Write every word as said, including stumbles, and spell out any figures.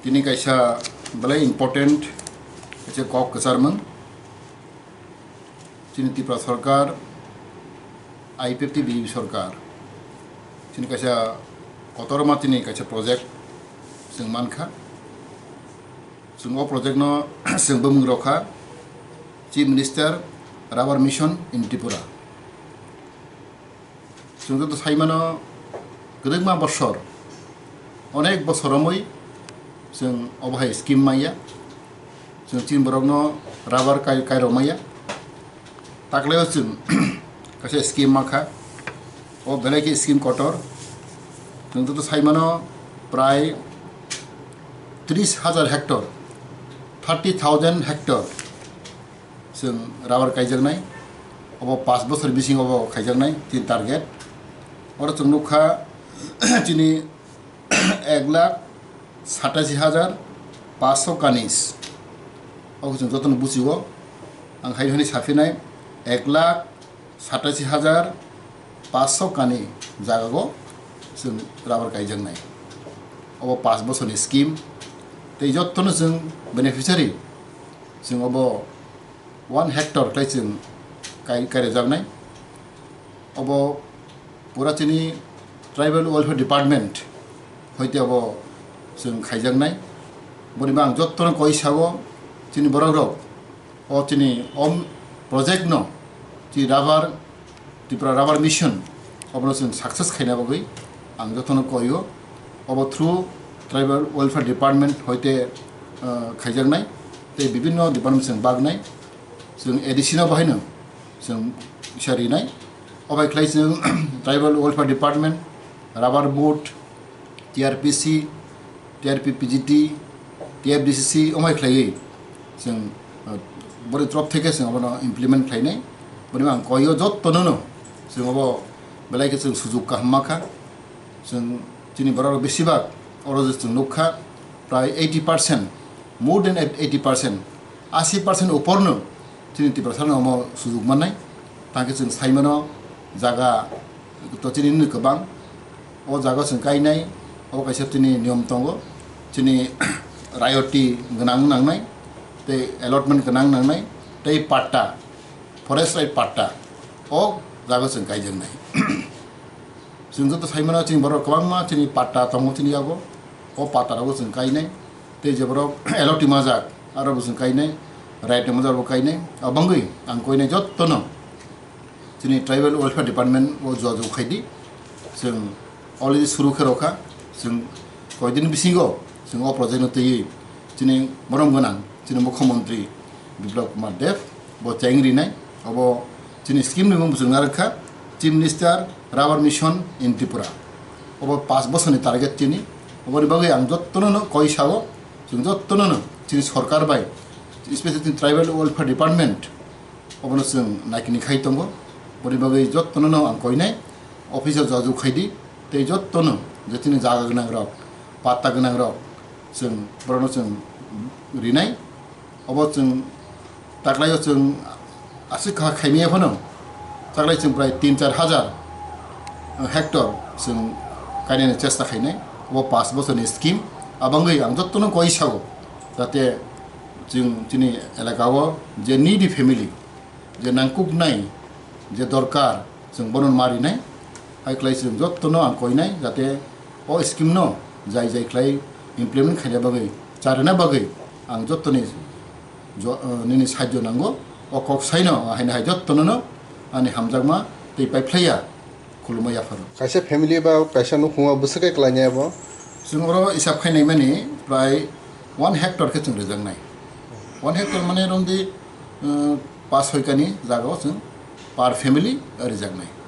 Tini kaisa belai important kaisa kok kwcharmung. Chini Tripura Sarkar, I P F T B J P Sarkar, chini kaisa kotorma tini kaisa project chwng mankha. Chwng o project no chwng bumung rokha Chief Minister Rubber Mission in Tripura. Chwng joto sai mano, kwrwngma bosor, onek bosor romwi chwng obo hai scheme maya. Chwng chini borokno rubber kai, kairok maya. Taklaio chwng kaisa scheme mankha. O belai khe scheme kotor. Chwng joto sai mano, prai tris hajar hectare, thirty thousand hectare chwng rubber kaijaknai. Obo pash bosor bisingo obo khaijaknai chini target. Oro chwng nukha chini ek lakh satashi hajar pash kanis. Obo chwng jotono buchiwo. Ang hai hwnwi saphinai, ek lakh satashi hajar pash kani jagao chwng rubber kaijaknai. Obo pash bosorni scheme. Tei jotono chwng beneficiary, chwng obo one hectare khlai chwng kai-, kairejaknai. Obo pura chini Tribal Welfare Department hoite obo chwng khaijaknai. Boni bo ang jotono koi sao, chini borok rok o chini om project no, chini rubber, Tripura Rubber Mission, obono chwng success khaina bagwi ang jotono koio. Obo through Tribal Welfare Department hoite, ah, khaijaknai, tei bibinno department chwng bagnai, chwng A D C no bahaino chwng kisa rinai. Obai khlai chwng Tribal Welfare Department, Rubber Board, T R P C, T R P P G T, T F D C C omai khlaiwi chwng, ah, boni torof theke chwng abono implement khlainai. Boni ang koio jottono no chwng obo belai khe chwng sujug kaham makha. Chwng chini borok besibak oro je chwng nukha, prai eighty percent, more than eighty percent, asi percent uporno chini Tiprasano omo sujug mannai. Tangkhe chwng saimano jaga to chini nini kwbang. O jaga chwng kainai, o kaisa chini niyom tongo. Chini rayoti gwnang nangnai, tei allotment gwnang nangnai, tei patta, forest right patta, o jaga chwng kaijaknai. Chwng joto saimano chini borok kwbangma chini patta tongo chini yago. O patta rogo chwng kainai. Tei je borok allotment majak, aro bo chwng kainai. Right ni majak bo kainai. Abangwi ang koinai jottono chini Tribal Welfare Department o jua jua khaidi. Chwng already suru khe rokha. Chwng koidin bisingo chwng o project no twiwi chini borom gwnang chini Mukhyamantri Biplab Kumar Deb bo cheng rinai. Obo chini scheme ni mung bwswk narwkha, Chief Minister Rubber Mission in Tripura. Obo pash bosorni target chini. Oboni bagwi ang jottono no koi sao, chwng jottono no chini sorkar bai, especially chini Tribal Welfare Department, obono chwng naikini khai tongo. Boni bagwi jottono no ang koinai, office o jajak khaidi, tei jottono je chini jaga gwnang rok, patta gwnang rok, chwng borokno chwng rinai. Obo chwng taklaio chwng aswk kha khaimaya phano, taklai chwng prai tin char hajar hectare chwng kainani chesta khainai. Obo pash bosorni scheme. Abangwi ang jottono koi sao, jate chwng chini elakao je needy family, je nangkuknai, je dorkar, chwng bono ma rinai. Hai khlai chwng jottono ang koinai, jate o scheme no jai jai khlai implement khaina bagwi, charwna bagwi ang jottoni jo-, eh, nini sahajjo nango. O kok saino haino hai jottono no ani hamjakma tei paiphlaiya. Khulumui yapharo. Kaisa family ba kaisa nukhungo bwswk khe klainai abo? Chwng oro isap khainai mani prai one hectare khe chwng rijaknai. One hectare mane romdi, uh, pash soi kani jagao chwng per family rijaknai.